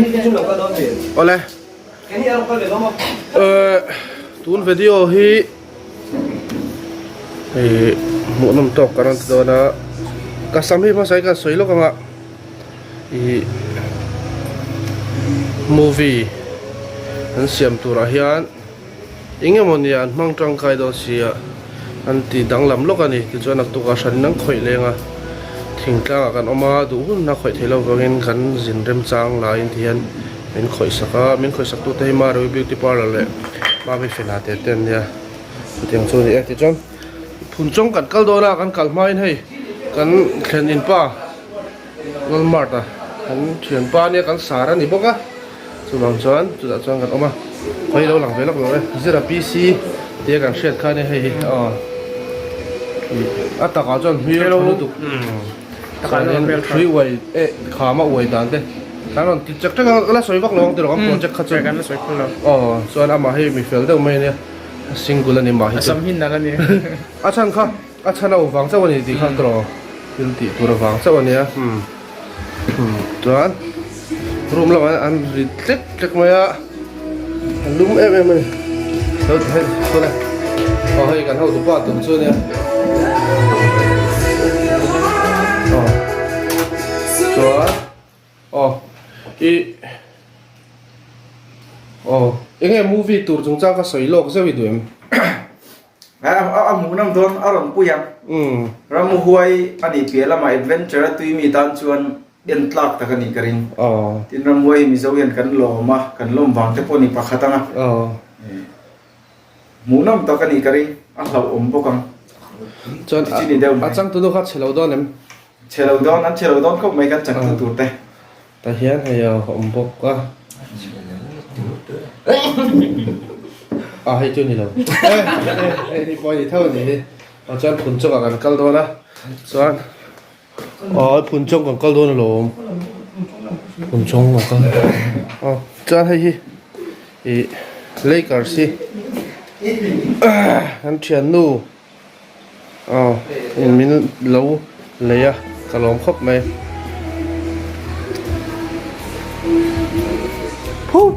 Awle tun video hi hei hmuhnawm tawk ka rawn ti dawn a ka sam hi hmasa hi ka sawi lawk ang a ih movie an siam turah hian. Eng emaw nia an hmang tangkai dawn sia an ti danglam lawk a ni. Tichuan naktuk ah hranin an khawih leng a, thingtlang ah kan awm a, duh hun a khawih theih loh vangin kan zin remchang laiin ti hian min khawih sak a, min khawih sak tute hi Maruvi Beauty Parlour leh Mami Fela te te an nia chutiang chu a ni e. Tichuan Phunchawng kan kal dawn a, kan kal hmain hei kan thlen in pa Walmart a kan thianpa nia kan sar a ni bawk a. Chuvang chuan chutah chuan kan awm a, khawi lo lang ve lawk lo e, zira PC tia kan hriat kha ania hei hi aw a takah chuan hmel tha lutuk chuanin hrui uai eh khama uai dan te kan rawn ti chek chek a ka la sawi vak lo ang tiraw kan project kha chu aw chuan amah hi mi fel deuh mai ania single a ni mah hi chu a chhan kha. A chhan a u vang chauh a ni tih kha tawh thil tih tur avang chauh a nia chuan room lamah hian an ri tlek tlek mai a a lum em em a ni lo ti hei sawn e aw hei kan hotu pa tur chu a nia aw chuan aw ih aw enge movie tur chungchang kha sawi lawk zeuh i duh em. A hmuhnawm dawn a rawn pui ang. Ramhuai a nih piah lamah adventure a tui mi tan chuan en tlak tak a nih ka ring. Tin ramhuai hi Mizo hian kan lawm a, kan lawm vang te pawh a ni pakhat ang a. Hmuhnawm tak a nih ka ring, a hlauhawm bawk ang. Chuan a changtu nu kha chhe lo dawn em? Chhe lo dawn, an chhe lo dawn khawp mai kan changtu tur te. Tah hian hei a awm bawk a. A hei chu ni lo. Hei hi pawh a ni tho a ni hi. Aw chuan phun chawk ah kan kal dawn a. Chuan aw phun chawk kan kal dawn alawm. Phun chawng kan kal. Aw chuan hei hi ih Lakers hi kan thiannu. Aw in min lo lei a ka lawm khawp mai phuh.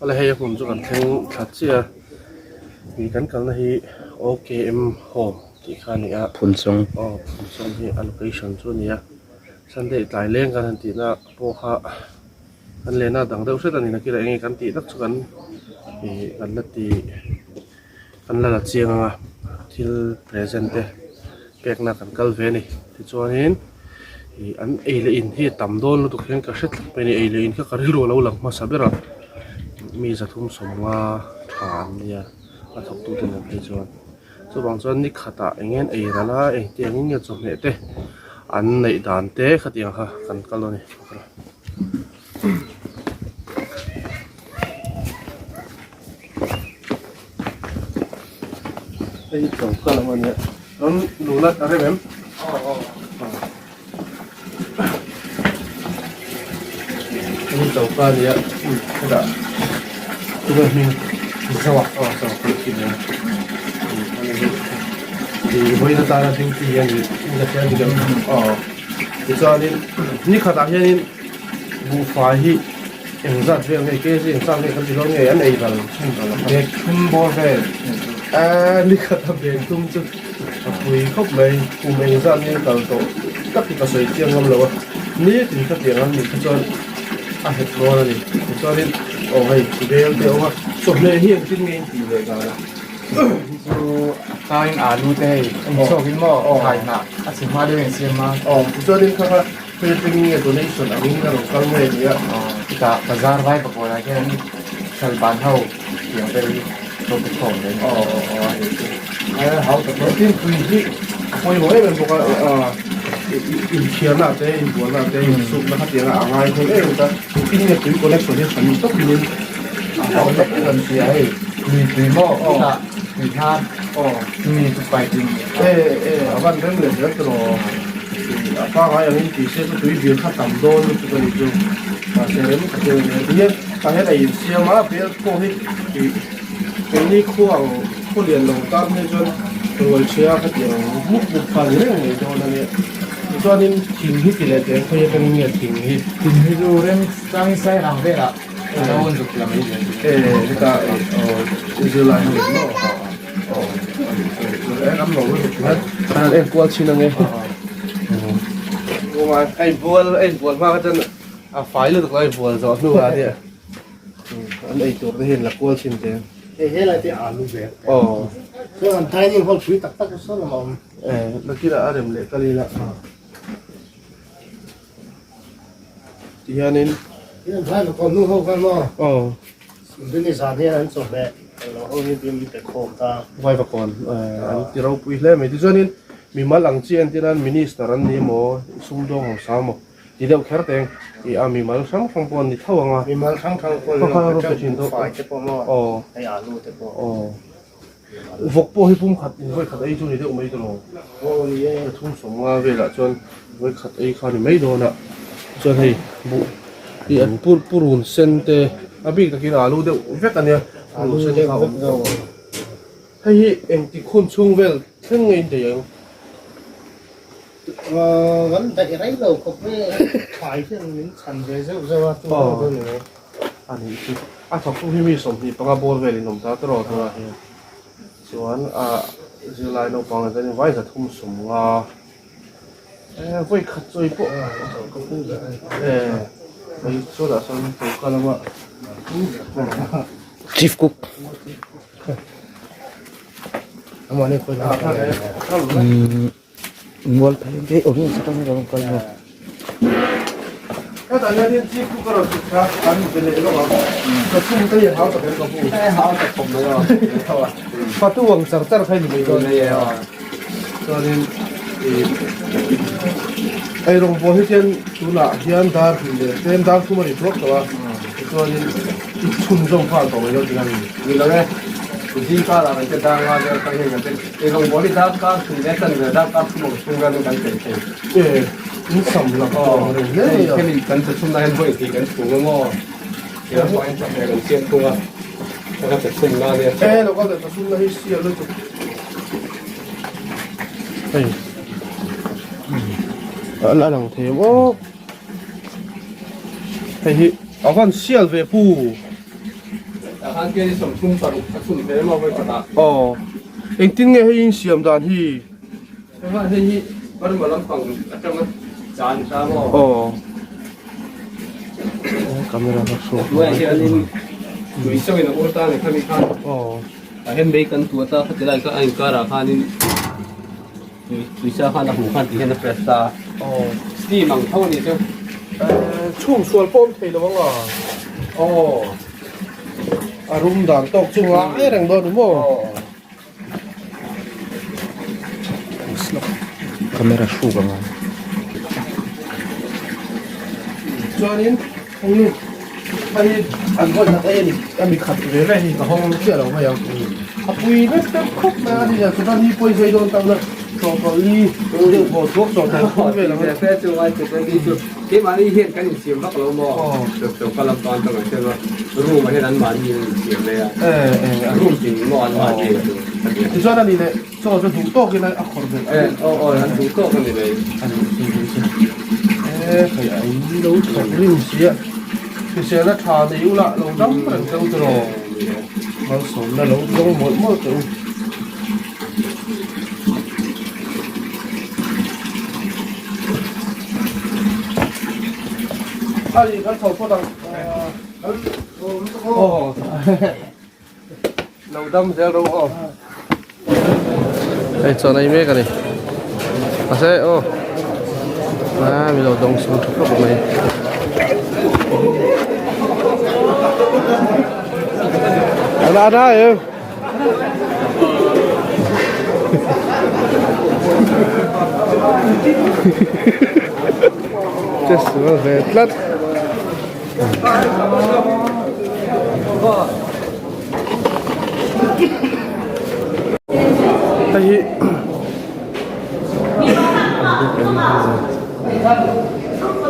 Awle hei a hmun chu kan thleng thla chiah a ih kan kalna hi OKM home tih kha a ni a Phunchawng aw Phunchawng hi a location chu a ni a Sunday tlai leng kan han tihna pawh kha kan lehna dang deuh hret a ni nakila enge kan tih tak chu kan ih kan la ti kan la la chiang ang a thil present te pekna kan kal ve a ni tichuanin ih an ei leh in hi a tam dawn lutuk hian ka hre tlat mai a ni ei leh in kha ka rilru a lo lang hmasa ber a mi 350 tha an nia a thawk tute nen phei chuan. Chuvang chuan ni khatah eng nge an ei ral a, engtiang in nge chawhmeh te an neih dan te khatiang kha kan kal a ni. Hei hi choka lam a nia rawn luh a rem em? Hei hi choka a nia hetah tunge hming zo a aw zo tih khi nia ih vawiin atana duty a ni in a hria ni deuh aw tichuanin ni khatah hianin buhfai hi Engzat vel nge kg engzat nge kan ti dawn nge an ei dal chhun dal a Bag thum bawr vel Aaa ni khat a bag thum chu a pui khawp mai kum engzat nge kal tawh tak hi ka sawi chiang ngam lo a nitin khatiang an nih kha chuan a het dawn a ni tichuanin aw hei bel te a awm a chawhmeh hi engtin nge in tih leh dan a. Chu a tlangin alu te hei a inchhuakin maw thlai hnah a chhe hma deuh in siam a. Aw tichuanin kha kha Hei atangin nge donation angin a rawn kal nge ni a? Chutah bazar vai pakawlah hian hralh ban ho tiang vel hi lo pe khawm ve a ni. Aw aw a ni chu. A hau tak mai. Tin tui hi a pawimawh em em bawk a, inthiarna te, inbualna te, insukna kha tianga a ngai thei em em ta. Tin nge tui connection hi hran tawpin a hau tak kan hria hei lui tui maw chutah tui hnar chumi chu pipe in E e a van rem leh zel tawh. A pangai angin tih se chu tui vil kha tam dawn lutuk a ni chu. Mahse rem ka tel ve ti hian tah hian a insiam a, bel pawh hi ih keini khua ang khaw lian lo tan phei chuan rual chhia kha tih ang mup mup kha a ni reng mai dawn a nia. Tichuanin thing hi ti leh teh khawi atangin nge thing hi. Thing hi chu rem changin sai rang velah a lo an zuk la mai zel. E hetah ih aw zirlai ho in maw. A fai lutuk lai bual zawh hnu ah nia an ei tur te hian la kual thin te hei helai te alu ve aw chuan an dining hall pui tak tak sawn a awm e nakirah a rem leh kal ila Tihianin Hian vai lo kawm nu ho khan maw? Aw. Sinduni zan hian an chawhmeh lo ho hi tin pe khawm ta. Vai va kawn an ti ropui hle mai. Tichuanin mimal ang chi entir nan minister an ni emaw sumdawng hausa emaw ti deuh kher teng i a mimal hrang hrang pawh an ni tho ang a. Mimal hrang hrang pawh an ni tho ang a, fai te pawh maw? Aw. Hei alu te pawh. Aw. Vawk pawh hi pum khat in vawi khat ei chu ni deuh mai tawh Aw ni e. 350 velah chuan vawi khat ei kha ni mai dawn a chuan hei buh hi an pur purun sen te a bik takin alu deuh vek a nia Alu sen deuh vek zawk. Hei hi engtik hun chhung vel thleng nge in daih ang? Kan daih rei lo khawp mai e, thlai hian min chhan ve zeuh zeuh a, chu ang chu ni mai. A nih chu, a thawktu hi mi 25 bawr velin awm ta tawh tunah hian chuan a zirlai naupang ah chuan vai 350 e vawi khat chawi pawh e hei chawlah sawn choka lama Chief cook. Mual phei phei awm hian satang alo kal maw. Hetah hianin chief cook a rawn chhuk kha kan be leh lawk ang. Ka chhung te hi hau tak em ka pu. E hau tak khawp mai aw. Fatu ang char char kha i ni mai dawn. Chuanin ih eirawng pawh hi chuan tunah hian dar hnih leh tlem dar thum a ri thuak tawh a. Tichuanin i chhunzawm nghal tawh mai dawn tih a ni. Ni lo e, zing karah kan che dar nga vel kha hei kan che eirawng pawh hi dar kar thum leh chan vel dar kar thum ang chhung vel kan peih thei. E, in sam lak tawh ang reng hle mai a. Hemi kan che chhun lai hian vawi hnih kan chhung a maw? Tia hmangin chawhmeh kan siam thung a, ka che chhun na nia. E, lo kal leh chhun na hi sial lutuk. Hei, a la lang thei em aw. Hei hi a van sial ve pu. Tah khan kei 36 a chhun ve emaw vawi khatah. Aw. Engtin nge hei in siam dan hi? Hei hei hi Burma lampang atanga chan ta maw? Aw. Camera ka hruai. Hnuaiah hianin tui sawin a ur ta ni khami khan. Aw. Tah hian mei kan tuah ta khati lai kha a inkarah khanin tui tuisa khan a hmuh khan ti hian a press ta a. Aw. Steam ang tho a ni chu. Eh, chhung sual pawh awm thei lo ang a. Aw. A rum dan tawk chu ngai reng dawn ni maw? Aw. Camera hruk ang a. Chuanin hei hei an vawi khat ei a ni a mi khat ve ve hi ka hawng chiah lo mai ang a pui vek vek khawp mai a ni a chuan ni pawi zai dawn tak na chawhpawlh li deuh thaw thuak chawhpawlh thum vel ang a. Chu ngai che chu chu keimahni hian kan insiam vak lo maw choka lam tan ka ngaihtuah a room ah hian anmahni an insiam mai a room tin maw anmahni chu tichuan a ni leh Chaw chu duh tawkin a khawrh belh a ni. Aw aw an duh tawk a ni mai. A ni chu ni chu. E hei a in lo thawk rim si a. Hriselna tha nei ula lo dam reng teu chu rawh. Malsawmna lo dawng mawlh mawlh teh u. A ni kan chho phawt ang. Aw. Lo dam zel ro aw. Hei chaw nei mek a ni. Mahse aw. A mi lo dawng sung tha khawp mai. Ana ana em. Che sual ve tlat. Hei hi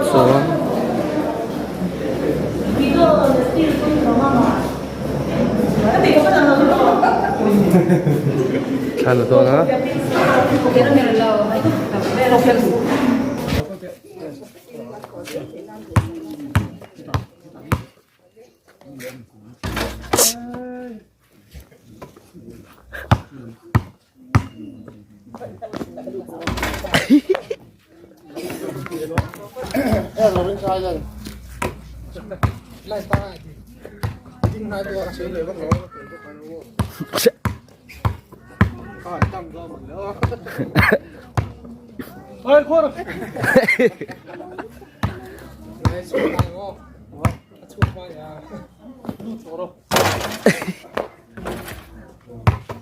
chuan thla la dawn a.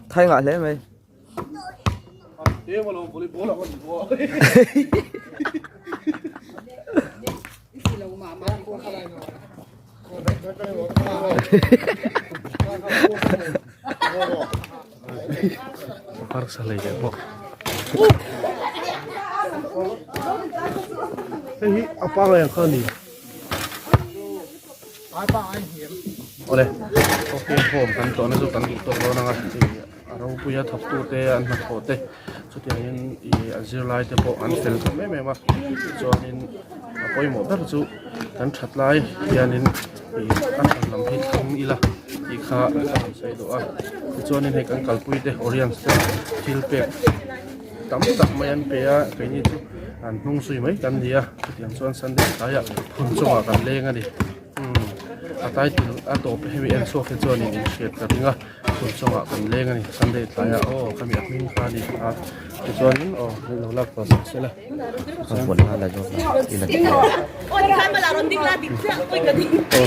Thai ngah hle mai. Harsa lei leh bawk. Hei hi a pangai ang kha a ni. Awle okay home kan tlawhna chu kan duh tawk dawn ang a a ropuia thawktu te an hnathawh te chutiangin ih a zirlai te pawh an fel khawp em em a chuanin a pawimawh ber chu kan that lai hianin ih a that lam hi thleng ila tih kha ka rawn sawi duh a tichuanin hei kan kalpui te Oriens te thil pek tam tak mai an pe a keini chu an hnung zui mai kan ni a chutiang chuan Sunday tlaiah hun chungah kan leng a ni umm a title a tawp hemi en chhuak hi chuanin in hriat ka ring a hun chungah kan leng a ni Sunday tlaiah aw khami a hming kha a ni a tichuanin aw min lo lak tawh sak sela aw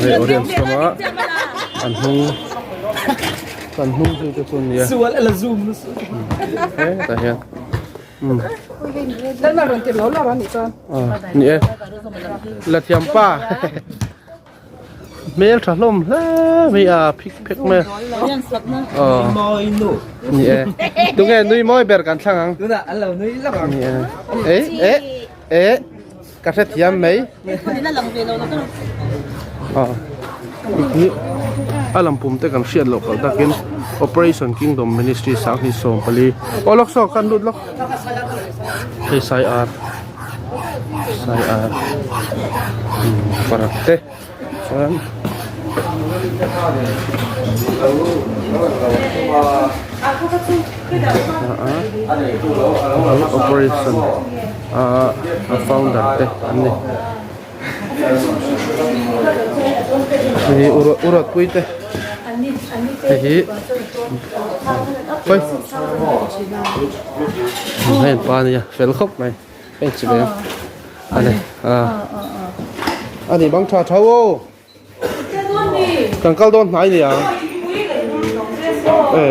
hei audience lama an hnung kan hnung zui te chu a ni a hetah hian umm ni e la thiam pa. Hmel tha hlawm hle mai a phik phek mai a aw ni e tunge nui mawi ber kan thlang ang ni e eh eh eh ka hrethiam mai aw ni a lampum te kan hriat loh kalh takin operation kingdom ministry sanghnih 14 aw lawk saw kan lut lawk hei sai ar. Sai ar parat te chuan operation a founder te an ni hei hi urat pui te hei hi hei pa a nia fel khawp mai. Hei chi ve a ni a a ni bang tha tho aw kan kal dawn hnai nia e.